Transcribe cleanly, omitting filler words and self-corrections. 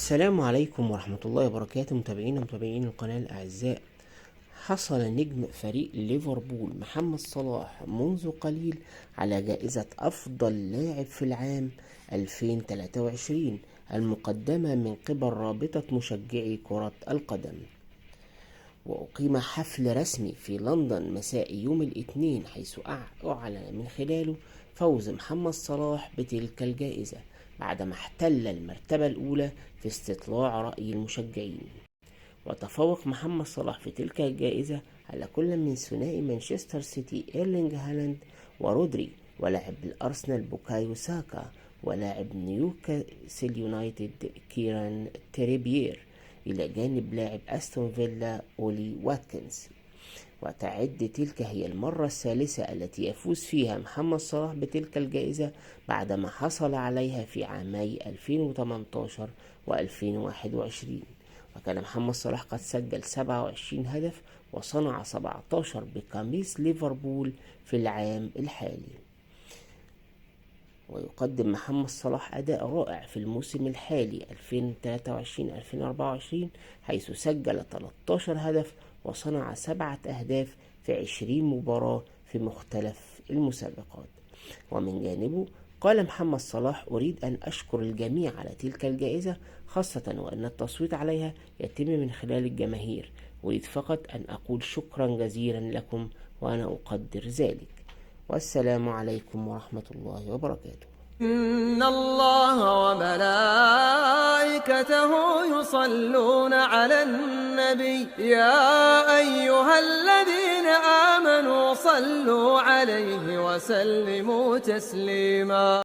السلام عليكم ورحمة الله وبركاته، متابعينا ومتابعين القناة الأعزاء. حصل نجم فريق ليفربول محمد صلاح منذ قليل على جائزة أفضل لاعب في العام 2023 المقدمة من قبل رابطة مشجعي كرة القدم. وأقيم حفل رسمي في لندن مساء يوم الاثنين، حيث أعلن من خلاله فوز محمد صلاح بتلك الجائزة بعدما احتل المرتبة الأولى في استطلاع رأي المشجعين. وتفوق محمد صلاح في تلك الجائزة على كل من ثنائي مانشستر سيتي إيرلينج هالاند ورودري، ولاعب الأرسنال بوكايو ساكا، ولاعب نيوكاسل يونايتد كيران تريبيير، إلى جانب لاعب أستون فيلا أولي واتكنز. وتعد تلك هي المرة الثالثة التي يفوز فيها محمد صلاح بتلك الجائزة بعدما حصل عليها في عامي 2018 و2021. وكان محمد صلاح قد سجل 27 هدف وصنع 17 بقميص ليفربول في العام الحالي. ويقدم محمد صلاح أداء رائع في الموسم الحالي 2023-2024، حيث سجل 13 هدف وصنع 7 أهداف في 20 مباراة في مختلف المسابقات. ومن جانبه قال محمد صلاح: أريد أن أشكر الجميع على تلك الجائزة، خاصة وأن التصويت عليها يتم من خلال الجماهير. أريد فقط أن أقول شكرا جزيلا لكم وأنا أقدر ذلك. والسلام عليكم ورحمة الله وبركاته. إن الله وملائكته يصلون على النبي يا أيها الذين آمنوا صلوا عليه وسلموا تسليما.